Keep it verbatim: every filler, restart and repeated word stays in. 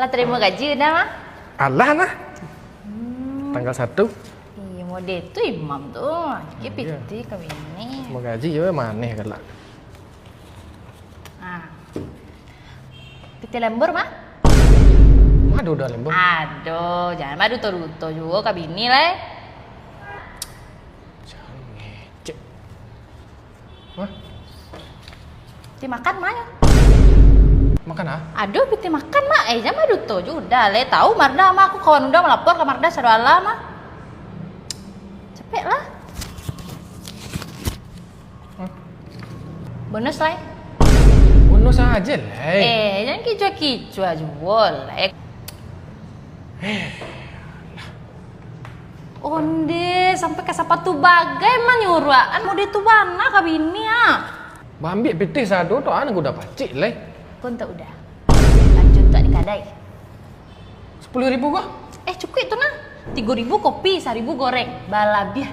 Lah tarimo gaji udah, Mah? Alah nah. Tanggal satu. Ih, model tu imam tu. Iyo. Pitih ka bini. Tarimo gaji yo maneh galak. Ah. Pitih lembur, Mah? Ado udah lembur. Ado, jan baduto-duto juo ka bini lai. Jan ngecek. Hah? Pitih makan, Mah, yo. Makan ah? Ado pitih makan, Mah. Eh, jan baduto juo udah lai. Tahu Marda, Mah, aku kawan udah malapor ka Marda, sado alah, Mah. Capek lah. Hah? Bonus lai. Bonus aja lai. Eh, jan kicuah-kicuah juo lai. Onde, sampai ka sapatu bagai manyuruakan, mode tu bana ka bini, ah. Baambiak pitih sado tu, anak udah pacik lai. Kon tak udah. Lanjut tak di kadai. Sepuluh ribu ko? Eh, cukuik tu nah. Tigo ribu kopi, saribu goreng. Balabiah